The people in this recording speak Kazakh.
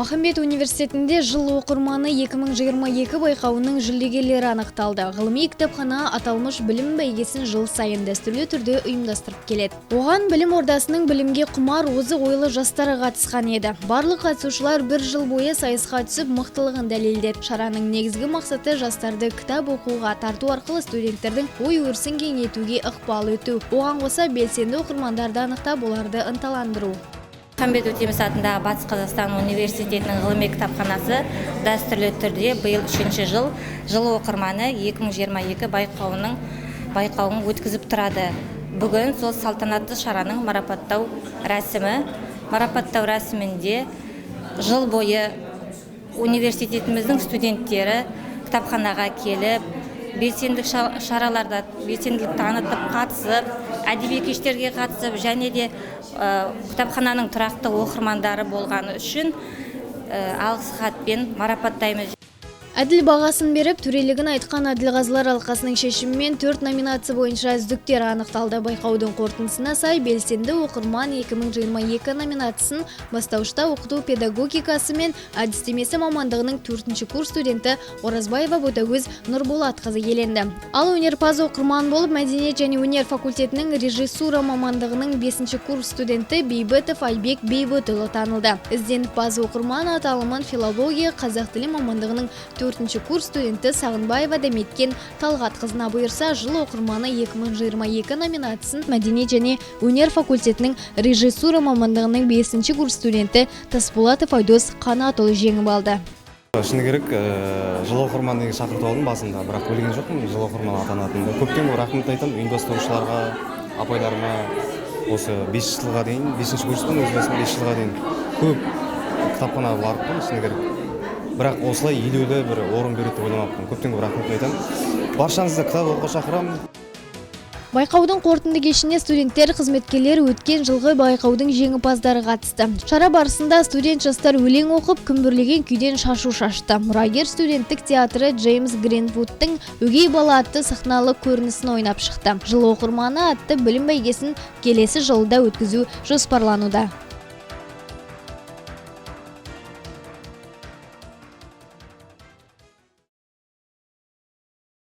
Махамбет университетінде «Жыл оқырманы 2022» байқауының жүлдегерлері анықталды. Ғылыми кітапхана аталмыш білім бәйгесін жыл сайын дәстүрлі түрде ұйымдастырып келеді. Оған білім ордасының білімге құмар, озық ойлы жастары қатысқан еді. Барлық қатысушылар бір жыл бойы сайысқа түсіп, мықтылығын дәлелдеді. Шараның негізгі мақсаты – жастарды кітап оқуға тарту арқылы студенттердің ой өрісін кеңейтуге ықпал ету. Оған қоса белсенді оқырмандарды анықтап, оларды ынталандыру. Махамбет Өтеміс атындағы Батыс Қазақстан университетінің ғылыми кітапханасы дәстүрлі түрде биыл үшінші жыл «Жыл оқырманы 2022» байқауын өткізіп тұрады. Бүгін сол салтанатты шараның марапаттау рәсімі. Марапаттау рәсімінде жыл бойы университетіміздің студенттері кітапханаға келіп, белсендік шараларда белсенділік танытып қатысып, әдеби кештерге қатысып және де кітапхананың тұрақты оқырмандары болғаны үшін алғыс хатпен марапаттаймыз. Әділ бағасын беріп, төрелігін айтқан әділқазылар алқасының шешімімен төрт номинация бойынша үздіктер анықталды. Байқаудың қорытындысына сай, «Белсенді оқырман 2022» номинациясын бастауышта оқыту педагогикасы мен әдістемесі мамандығының төртінші курс студенті Оразбаева Ботагөз Нұрболатқызы иеленді. Ал өнерпаз оқырман болып мәдениет және өнер факультетінің режиссура мамандығының бесінші курс студенті Бейбітов Айбек Бейбітұлы танылды. Ізденімпаз оқырман аталымын филология қазақ тілі мамандығының төртінші курс студенті Сағынбаева Дәметкен Талғатқызына бұйырса, «Жыл оқырманы 2022» номинациясын мәдениет және өнер факультетінің режиссура мамандығының бесінші курс студенті Тасболатов Айдос Қанатұлы жеңіп алды. Шыны керек, «Жыл оқырман» деген шақырту алдым басында, бірақ білген жоқпын «Жыл оқырман» атанатынымды. Көптен көп рахмет айтамын ұйымдастырушыларға, апайларыма. Осы 5 жылға дейін, бесінші курстан өз басым 5 жылға дейін көп кітапханаға барыппын, шыны керек, бірақ осылай елеулі бір орын береді деп ойламаппын. Көптен көп рахмет айтамын, баршаңызды кітап оқуға шақырамын. Байқаудың қорытынды кешіне студенттер, қызметкерлер, өткен жылғы байқаудың жеңімпаздары қатысты. Шара барысында студент жастар өлең оқып, күмбірлеген күйден шашу шашты. Мұрагер студенттік театры Джеймс Гринвудтың «Өгей бала» атты сахналық көрінісін ойнап шықты. «Жыл оқырманы» атты білім бәйгесін келесі жылда өткізу жоспарлануда.